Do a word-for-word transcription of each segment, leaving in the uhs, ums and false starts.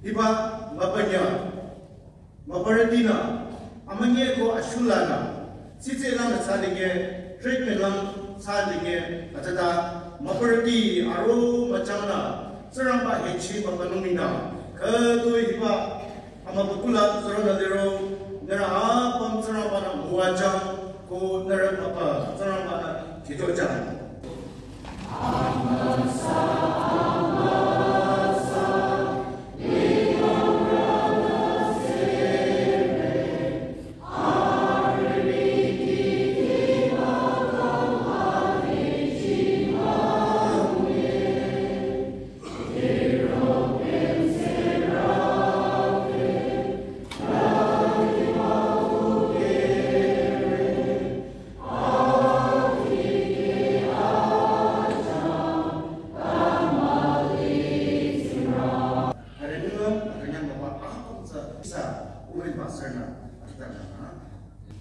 Hiba mübünya, mübürütinü, amünyi ko ashulanü, sitse lang thsadinge, treatment lang thsadinge, atata, mübürüti aro müchangnü, Tsingrangba hechi mübünung minü, khütoi hiba, amübükuh la Tsingrang nü liro, nührü apüm Tsingrangba nü müwajüng, ko nührü papa Tsingrangba nü khütoi jüng.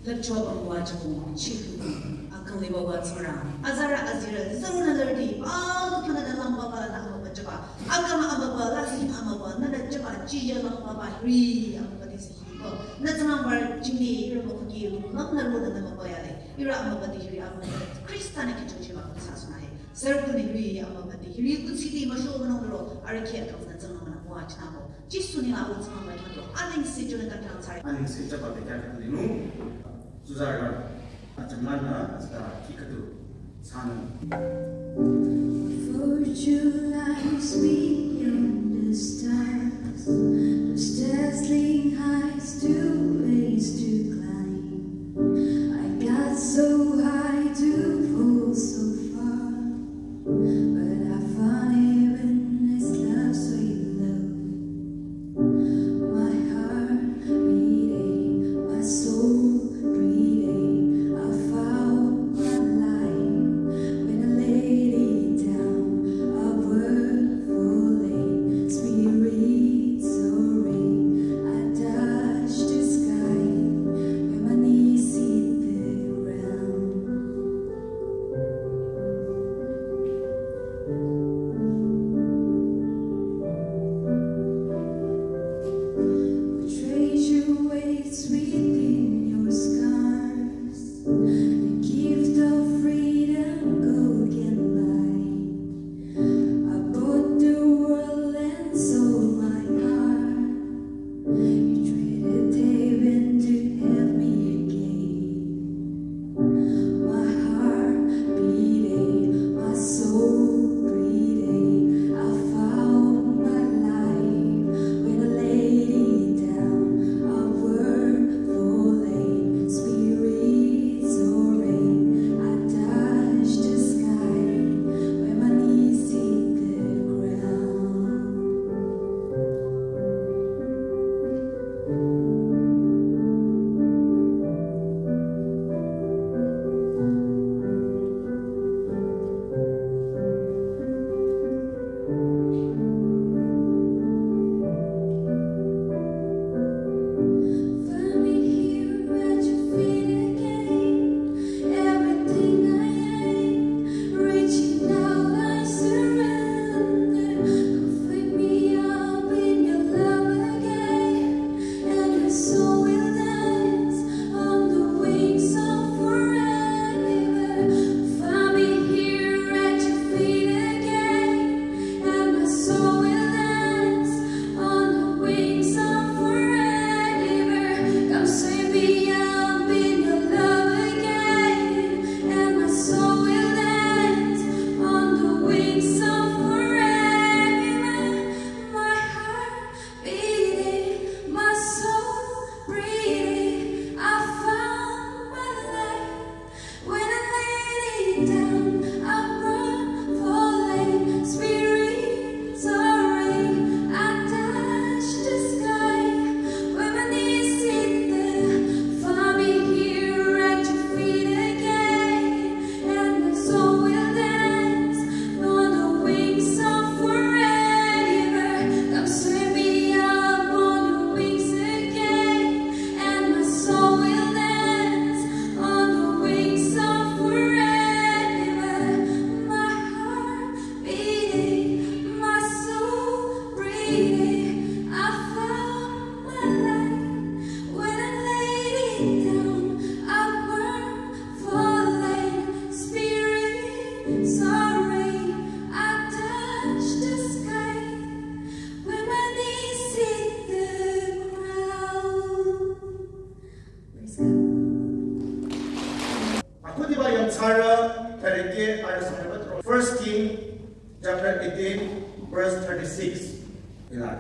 Lüpcho bangwa chapung chikhu akang liba wa Tsingrang. Azarü azirü zürü nü lirdi, alu khana nü langbaba la amübü jüba. Akang amübü la si amübü nü nü jüba jiyü langbaba hiri amübüti si hiko. Nü Tsingrangba jingni ihrü mükuki lunglam nü ro nü mübü yale. Ihrü amübüti hiri amübü Khrista nü kicho jüba kusa suna he. Sürü kuni hiri amübüti hiri kutsidi müsho münung ro arüh ki akang nü Tsingrang nü wa chinabo. Jisu neng au Tsingrangba khüdu anengse jünü kangkang thsare. Anengse jüba bekhyah khüdu linung. Suzarü. Achamanü azda ki khüdu thsanung. Fortune lies beyond the stars. Those dazzling heights too ways to climb. I got so high to fall so far. But I found heaven, this love sweet love. My heart beating, my soul breathing. I found my life when I laid it down. A word for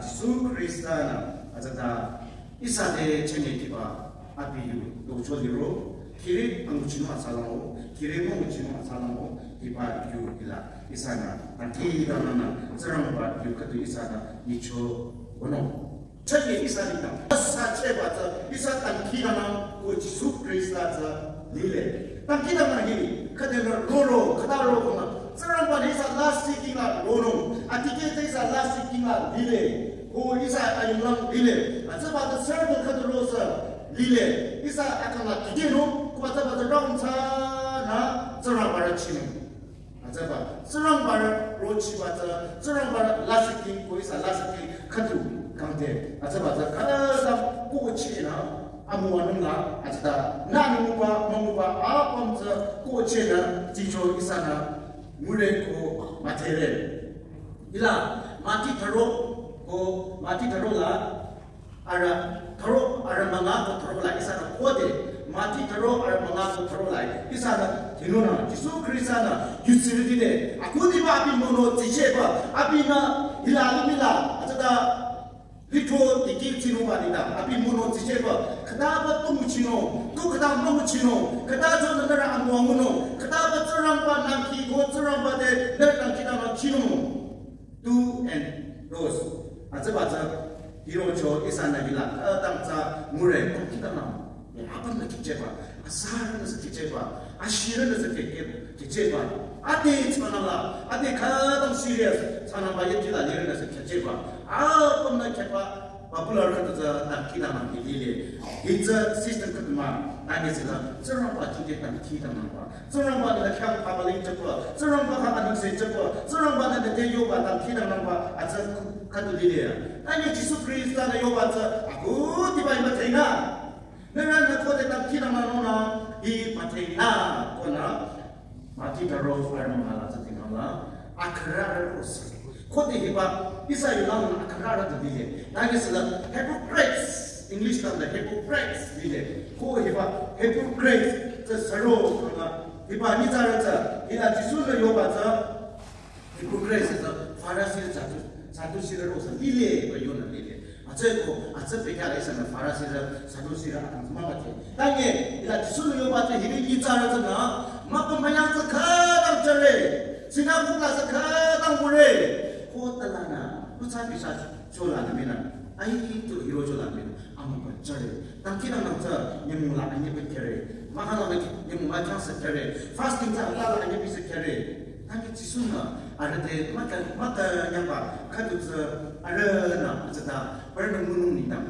Jisu Khrista-nü atsata ihsa te chünye hiba abi yu tocho liro, khiri anguchinung atsalang-o, khiri münguchinung atsalang-o, hiba yu hila ihsanü dangkhidangnangnü Tsingrangba yu khüdu ihsanü nyicho wünung. Chünye ihsa nengdang asacheba tsü ihsa dangkhidangnang ko Jisu Khrista tsü lile. Dangkhidangnang hi khüdenü roro, khüta ro kona Tsingrangba-nü ihsa lasih kingla ronung, adikeh tsü ihsa lasih kingla lile, ko ihsa ayunglang lile. Atsüba tsü sürü khüdu ro sü lile. Ihsa akangla dikehnung, ko atsüba tsü rong thsanü Tsingrangba rü chinung. Atsüba Tsingrangba rü rochiba tsü, Tsingrangba rü lasih king ko ihsa lasih king khüdu kangte. Atsüba tsü khüta kuchinü amüwanung la, atsata nü nguba münguba apüm tsü kuchinü ticho ihsanü ngure ko müdhere. Hila Mati tharo ko Mati tharo la arü tharo arü münga ko tharo la ihsanü khode, Mati tharo arü münga ko tharo la ihsanü thinunü Jisu Khrista-nü yusirüti te akhudiba abi mono tsicheba, abinü hila limih la atsata lithro dikeh tsinungba nengdang abi mono tsicheba, khütaba tu nguchinung, tu khüta münguchinung, khüta tsünü nührü amüwanung, khütaba Tsingrangba nangki ko Tsingrangba te nührü dangkhidangnang chinung. Do and those. Atsüba tsü hirocho ihsanü hila khütang tsü ngure dangkhidangnang. Apümnü kihcheba, asürünü sü kihcheba, ashirünü sü kihcheba. Ade tsünü la, ade khütang serious, tsünü ba yetila lirünü sü kihcheba. Apümnü kihba popular khüta tsü dangkhidangnang hi lile. Hi tsü system khüdu mah, tangi sila, Tsingrangba jingte dangkhidangnangba. Tsingrangba-nü khyang phabaling chapü, Tsingrangba khyang anengse chapü, Tsingrangba-nü te yoba dangkhidangnangba, atsü khüdu lile ya. Tangi Jisu Khrista-nü yoba tsü, akhudiba hi müdhenü. Nührünü khode dangkhidangnangnung nü, hi müdhenü, konü. Mati tharo arü münga la tsü tingkang la, akhürarü rosü. Khode hiba, ihsa yulang akhürarü te lile. Tangi sila hypocrites, English la the hypocrites lile. Ko hiba hypocrites tsü sürü kangla, hiba nyitsarü tsü, hila Jisu-nü yoba tsü, hypocrites tsü Pharisee, Saddu-, Saddusirü rosü lile, ba yonü lile. Atsüko, atsü pekya la ihsanü Pharisirü, Saddusirü akang tsü mübate. Tangi, hila Jisu-nü yoba tsü hiri nyitsarü tsünü, müpüm müyang tsü khütang jüre, sinagog la tsü khütang bure. Ko talanü, kuthsa bisa cholanü mii nü, ai tu hirocho la mii nü, amübü jüre. Dangkhidangnang tsü nyümong la anyüh pekere. Mahkhang la nyümong la khyang sü kere. Fasting tsü la la anyüh pekere. Tangi Jisu-nü arüh te müka, müka nyangba khüdu tsü arühnü atsata parünü ngunung nengdang.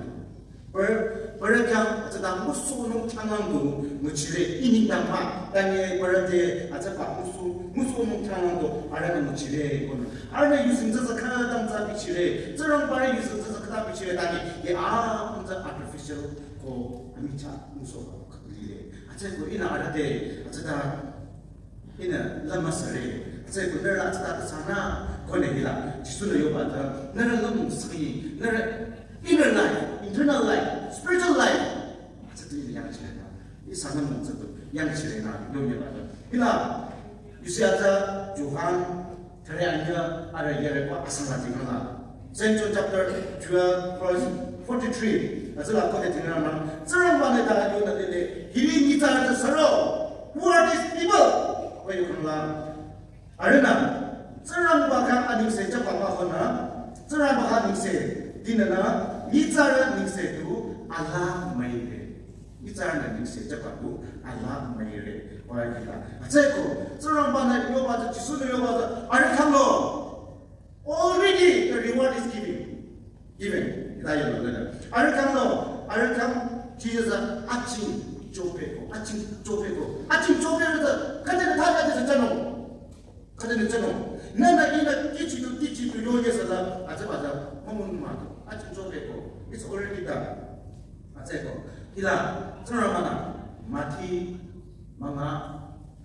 Par, parü khyang atsata ngusohnung khyanglang du nguchire i nengdang mah. Tangi parü te atsaba ngusoh, ngusohnung khyanglang du arühnü nguchire konü. Arühnü yusing tsü tsü khütang tsü bichire. Tsingrangba rü yusing tsü tsü khütang bichire tangi. Ye a, tsü artificial ko amichah ngusohba khüdu lile. Atsüko ihnü arüh te, atsata ihnü la müsüre. Atsüko nührü atsata ta thsanü, konü hila, Jisu-nü yoba tsü, nührü lümung sü, nührü inner life, internal life, spiritual life. Atsata ihnü yangchire nü. Ihsa nü mung tsü tu, yangchire nü, yonye ba tsü. Hila, yusi atsü, Johan, thüre anyüh, arüh yere ko asang la tingkang la. Saint John chapter twelve, verse forty-three. Atsü la khode tingkang la, Tsingrangba-nü ta yonü lile, hiri nyitsarü tsü sürü. Who are these people? Ko yukang la. Arühnü, Tsingrangba khyang anengse chaba mah konü, Tsingrangba khyang anengse, dinünü, nyitsarü nengse tu, ala müire. Nyitsarünü nengse chaba tu, ala müire. Wa hila. Atsüko, Tsingrangba-nü yoba tsü, Jisu-nü yoba tsü, arüh khyang lo. Already the reward is given. Given. Hita yonü lile. Arüh khyang lo, arüh khyang, Jesus a, aching chopeko, aching chopeko, aching chopeko tsü, khüta nü thaka tsü thsanung. Khüta nü thsanung. Nühnü ihnü kichi tu, kichi tu yo yesa la, atsaba tsü, mümung mah tu, aching chopeko. It's already done. Atsüko. Hila, Tsingrangba-nü, Mati, münga,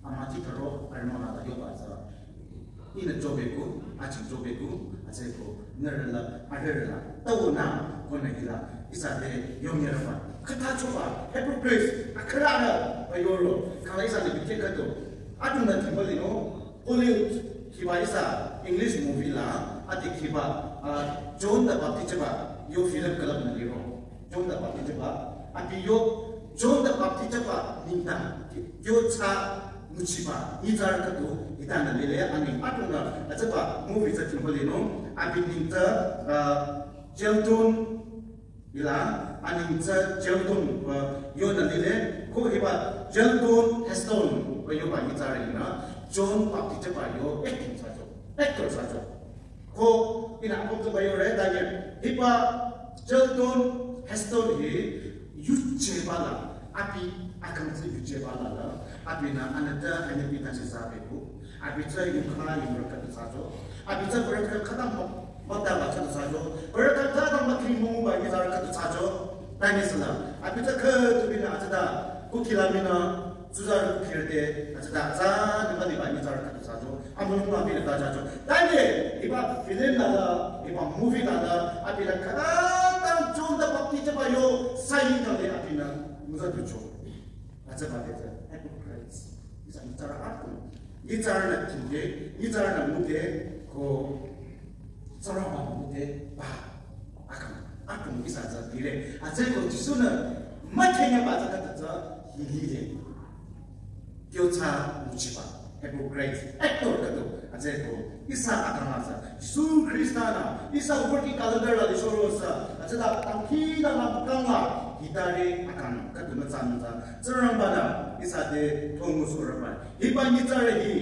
a Mati tharo, arüh münga la yoba tsü. Ihnü chopeko, aching chopeko, atsüko, nührü la, arüh la, tao nü, konü hila, ihsa te yongyarüba. Khüta choba, hypocrites, akhürarü, ba yoro, khala ihsa te bikhe khüto. Adongnü thimba lino, Hollywood, khiba ihsa, English movie la, ade khiba, ah, John the Baptist ba, yo Philip külüpnü liro. John the Baptist ba, abi yo John the Baptist ba nengdang, yo tsü nguchiba, nyitsarü khüdu, hitanü lile, aneng atunü, hütsüba movie tsü thimba linung, abi neng tsü, uh, Sheldon, ila, aneng tsü Sheldon, uh, yonü lile, ko hiba Sheldon Heston, ba yoba nyitsarü ina, John Baptist ba yo acting thsacho, actor thsacho. Ko ihnü apüm tsü müyore, tanye hiba Sheldon Heston hi yujeba la, abi akang tsü yujeba la la, abinü anüta anyüpi ta shiza beku, abi tsü yukha yumrü khüdu thsacho, abi tsü bürü khüdu khütang mü-, müta ba khüdu thsacho, bürü khüdu khütang mükhri münguba nyitsarü khüdu thsacho, tanye sila, abi tsü khüdu binü atsüta, kukila minü, tsuzarü kukhirü te, atsüta, tsü, nüba liba nyitsarü khüdu thsacho, amülung ba binü ta thsacho. Tanye, hiba film la la, hiba movie la la, abinü khütang John the Baptist ba yo, sayi ta le abinü, müza ducho. Atsüba te tsü, hypocrites. Ihsa nyitsarü atung. Nyitsarünü thingde, nyitsarünü müde, ko, Tsingrangba müde, ba. Akang, atung ihsa tsü dire. Atsü ko Jisu-nü, mükhenya ba tsü khüta tsü, hilide. Kyo tsü nguchiba, hypocrite, actor khüdu, atsü ko, ihsa akang la tsü, Jisu Khrista-nü, ihsa working calendar la lishoro tsü, atsüta tangki la la kang la, hitari akang, khüdu mütsa mütsa, Tsingrangba-nü, ihsa te, thongu soroba, hiba nyitsarü hi,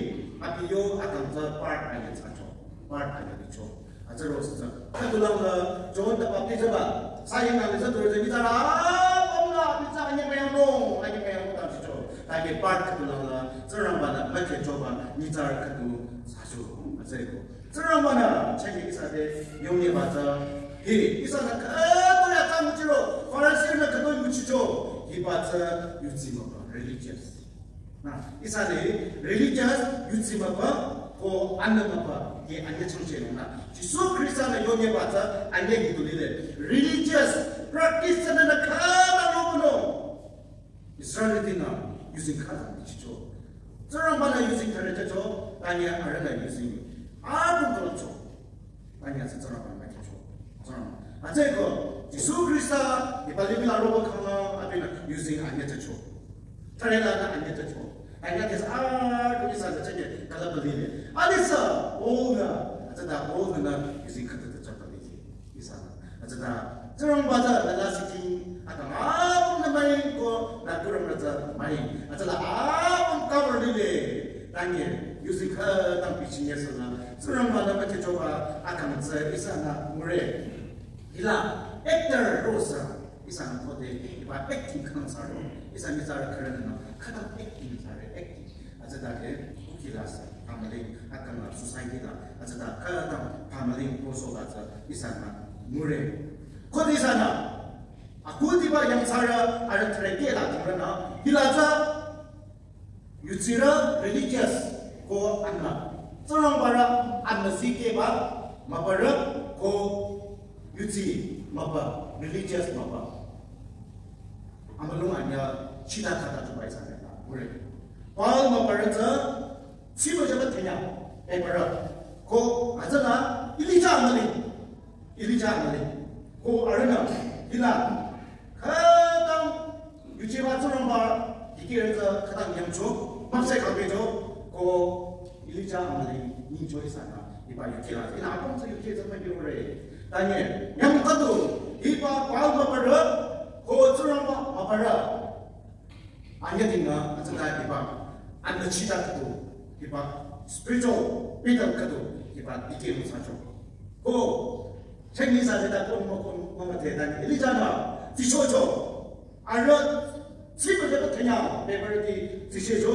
abi yo akang tsü part anyü thsacho, part anyü licho. Atsü ro sü tsü. Khüdulang la John the Baptist ba. Sayi nang le tsü dur tsü nyitsarü apüm la abi tsü anyü müyang nung, anyü müyang nung ta shicho. Tanye part khüdulang la Tsingrangba-nü mükhechoba nyitsarü khüdu thsacho. Atsü ko. Tsingrangba-nü chünye ihsa te yonye ba tsü. Hi, ihsanü khüdu ya tsü nguchiro. Pharisee-nü khüdu nguchicho. Hiba tsü yudsi müba religious. Na, ihsa le religious yudsi müba, ko anü müba, ye anyü changchenung na. Jisu Khrista-nü yonye ba tsü anyü hidu lile. Religious practice tsünü khüta lo kono. Israelite-nü yuzeng khüta bichicho. Tsingrangba-nü yuzeng thare thsacho, tanye arühnü yuzeng. Atung kolocho. Tanye tsü Tsingrangba mükhecho. Tsingrangba. Atsü ko, Jisu Khrista, hiba limih la roba khanglang, abinü yuzeng anyü thsacho. Thare lanü anyü thsacho. Anyü thsa, ah, kuni sa thsa chünye, kala bali le. Ani sa, Paul-nü, atsüta Paul-nü yuzeng khüta thsacho bali le. Ihsa. Atsüta, Tsingrangba tsü, lala siking, akang apümnü müing ko, la kurang tsü müing. Atsüla apüm cover lile. Tanye, yuzeng khütang bichinye sala. Tsingrangba-nü mükhechoba akang tsü ihsanü ngure. Hila actor ro sü ihsanü khode hiba acting khang saro. Ihsa nyitsarü khürünü khütang acting sare acting. Atsüta ke kukila sü family akang la society la. Atsüta khütang family ko so la tsü ihsanü ngure. Khode ihsanü akhudiba yangthsarü arüh thsarü ke la thsarünü hila tsü yudsirü religious ko anü. Tsingrangbarü anü zikehba mübürü ko yudsi mübü, religious mübü. Amülung anyü chita khata chubai saneta. Bure. Baal mübürü tsü tsiba jaba thenya. Mübürü. Ko atsüla Elijah amüli. Elijah amüli. Ko arühnü hila khütang yujeba Tsingrangba dikehrü tsü khütang yangcho, müpseh khangbecho, ko Elijah amüli nyingcho ihsanü, hiba yukela, ihnü apüm tsü yuke tsü müyore. Tanye, nyang khüdu, hiba Baal mübürü, ko Tsingrangba mübürü. Anyüdingnü, atsüta hiba, anü chita khüdu, hiba, spiritual battle khüdu, hiba, dikeh müsacho. Ko, chengni sa zeta kon mo kon mo mate dan, Elijah-nü, zichocho. Arüh, tsiba zeta thenya, paper ki, zichecho.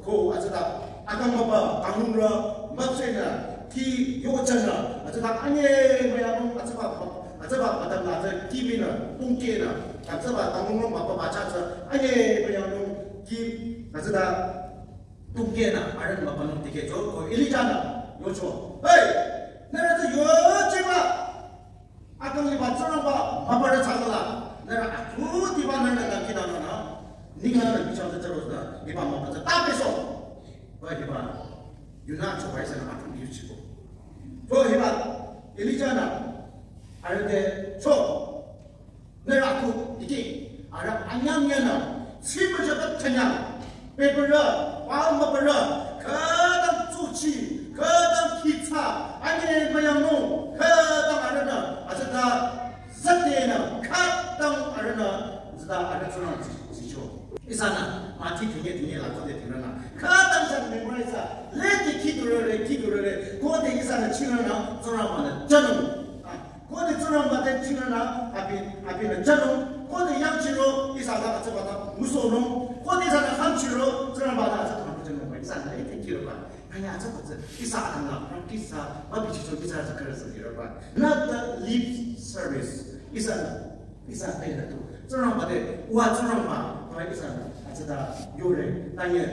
Ko, atsüta, akang mübü, kanungrü, müpsehnü, ki, yochanü, atsüta, anye, müyanung, atsüba, atsüba, mütamnü, atsü, ki minü, tungkehnü, atsüba, kanungrü, mübü, mücha, atsü, anye, müyanung, ki, atsüta, tungkehnü, arüh mübünung dikehcho, ko Elijah-nü, yocho. Hey! Nührü tsü yocheba! Akang liba Tsingrangba, mübürü thsakala. Nührü akhudiba nührünü dangkhidangnangnü. Ninglanü bichang tsü tsürosü, hiba mübü tsü tabeso. Ba hiba, yunü chobai sanü akang yuchiko. To hiba, Elijah-nü, Arüh te cho. Nührü aku dikeh. Arüh anyang yanü. Tsimüjaba thanyang. Pepürü, palmapürü, khütang tsuchi, khütang khitsa, anye müyangnung, khütang arühnü, atsata zatenü, khütang arühnü, zata arüh tsurang zi-, zicho. Ihsanü, mati tinye tinye la khode tinrünü. Khütang ihsanü memorize, lede khidurüre, khidurüre, khode ihsanü chinrünü, tsurang manü, janung. Ah, khode tsurang ba te chingnü abi, abinü janung. Khode yangchiro, ihsa ta atsaba ta musonung. Khode ihsanü hamchiro, tsurang ba ta atsaba ta janung. Ihsanü le te kiroba. Kanya atsaba tse, ihsa akang la practice sa, mabichicho ihsa tse kara sa kiroba. Not the lip service. Ihsanü, ihsa te na tu. Tsurang ba te, wa tsurang ba, ba ihsanü, atsata yore, tanye.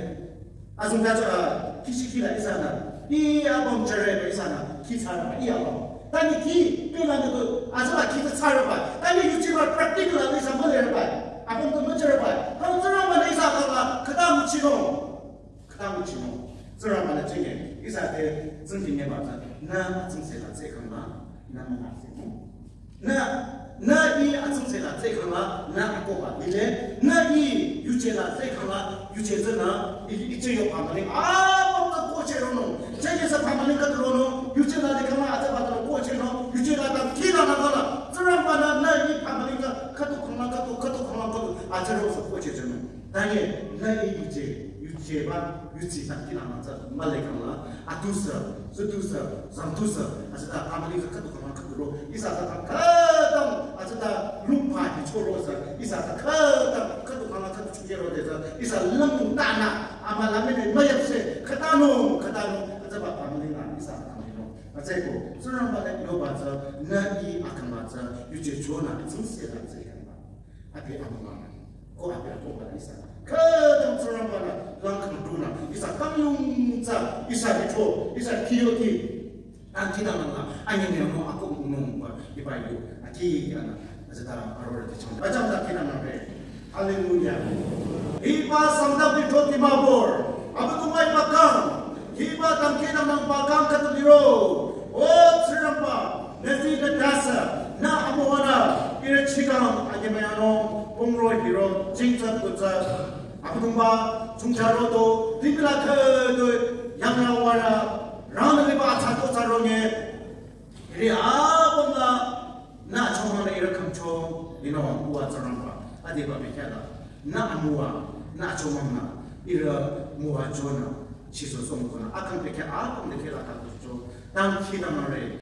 Azung ta, ah, kishi kila ihsanü. I apüm jere ba ihsanü. Ki tsara ba i apüm. Tani ki, pe la ne ko, azaba ki tsara ba. Tani yuchi ba practical la ihsa male ba. Apüm to male ba. Kang tsurang ba ihsa ka ba, khüta muchino. Khüta muchino. Tsurang ba na chinge. Ihsa te, zung tinye ba ta. Na, zung se la, se kang ba. Na ma na se mo. Nü, nü i atsungse la tse khang la, nü akoba lile, nü i yuje la tse khang la, yuje tsünü, i, i tse yo pamaling, a, pamta koche rono, tse ye sa pamaling kat rono, yuje la de khang la, atsa bata koche no, yuje la ta kila na kala, tsurang ba nü, nü i pamaling ka, katu khang la, katu, katu khang la, katu, atsa ro sa koche tsünü. Tanye, nü i yuje, yuje ba, yuje ta kila na tsa, male khang la, atu sa, Sütu sü, zangtu sü, atsata pamaling ka khüdu khang khüdu ro, ihsa ta khütang, atsata lungpa hi choro sü, ihsa ta khütang, khüdu khang khüdu chukero de sü, ihsa lümung ta nü, ama la mene mayap se, khütanung, khütanung, atsaba pamaling la, ihsa ta khang no. Atse ko, tsurang ba le yo ba sü, nü i akang ba sü, yuje cho nü, tsingse la tse khang ba. Abi amüma. Ko abi akoba ihsa. Khütang tsurang ba nü, lang khang tu nü, ihsa kang yung tsa, ihsa bitho, ihsa kiyoti. Ang kita nang la, anyi ne mo ako mo ba, iba yu, aki ana, atsata arora te chang. Ajang ta kita nang re. Hallelujah. Iba samda bitho ti ma bor. Abu tu mai bakang. Hiba tangki nang nang bakang khüdu liro. O tsurang ba, nü zi nü tasa, nü amohana, ire chikang, anye mayanung, pungro hiro, jingtsat kutsat. Abüdongba, chungcha rodo, bibila khüdu, yangra wara, rang liba atsa to tsa ronye. Ire abüdongba, nü achomang la ire khamcho, ino, uwa tsurang ba. Adi ba mekya la, nü amuwa, nü achomang la, ire muwa chona. Chiso song kona, akang pekhe, akang pekhe la ta kucho, tang khita mare,